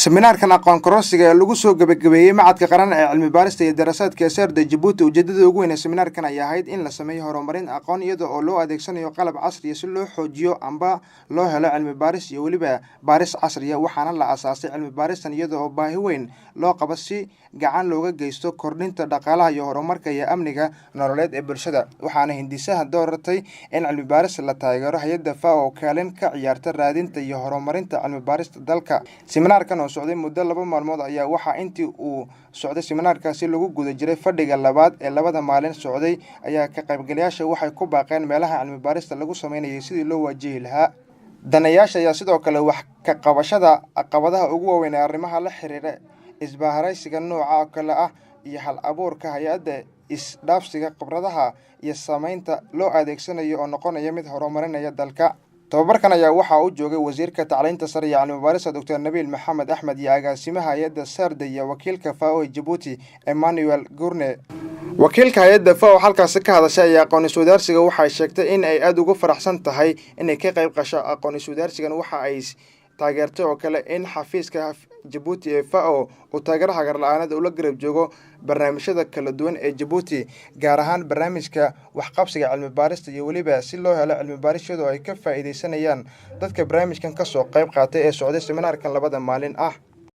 Seminaarkan aqoon kororsiga ee lagu soo gebagabeeyey Machadka Qaran ee Cilmi Baarista iyo Daraasaadka SERDE Jabuuti. Ujeedada ugu weyn ee seminaarkan ayaa ahayd in la sameeyo horumarin aqoon iyada oo loo adeegsanayo qalab casriya si loo xoojiyo amba loo helo cilmi baaris iyo weliba baaris casriya. Waxaana la asaasay cilmi baaristan iyada oo baahi weyn loo qabo si gacan looga geysto kordhinta dhaqaalaha iyo horumarka iyo amniga nololeed ee bulshada. Waxaana hindisaha dooratay in cilmi baaris la taageero hay'adda FAO oo kaalin ka ciyaarta raadinta iyo horumarinta cilmi baarista dalka. Seminaarkan oo socday muddo 2 maalmood ayaa waxaa intii uu socday seminaarkaasi lagu guda jiray fadhiga labaad ee labada maalin socday ayaa ka qaybgalayaasha waxay ku baaqeen meelaha cilmi baarista lagu sameynayay sidii loo waajihi lahaa. Daneeyaasha ayaa sidoo kale wax ka qabashada caqabadaha ugu waaweyn ee arrimaha la xiriira isbaharaysiga nooca oo kale ah iyo hal abuurka hay'adda, isdhaafsiga khibradaha iyo sameynta loo adeegsanayo oo noqonaya mid horumarinaya dalka. Tobabarkan ayaa waxaa u joogay wasiirka tacliinta sare iyo cilmi baarista, Doctor Nabiil Maxamed Axmed, iyo agaasimaha hay'adda SERDE iyo wakiilka FAO Jabuuti, Emmanuel Gurne. Wakiilka hay'adda FAO halkaasi ka hadashay ayaa aqoon iswadaarsiga waxay sheegtay in ay aada ugu faraxsan tahay inay ka qayb gasho aqoon iswadaarsigan. Waxa ay taageertay oo kale in xafiiska Jabuuti ee FAO uu taageero hagar la'aaneed ula garab joogo barnaamijyada kala duwan ee Jabuuti, gaar ahaan barnaamijka waxqabsiga cilmi baarista iyo weliba si loo helo cilmi baaris iyadoo ay ka faa'iidaysanayaan dadka barnaamijkan kasoo qayb qaatay ee socday seminaarkan labada maalin ah.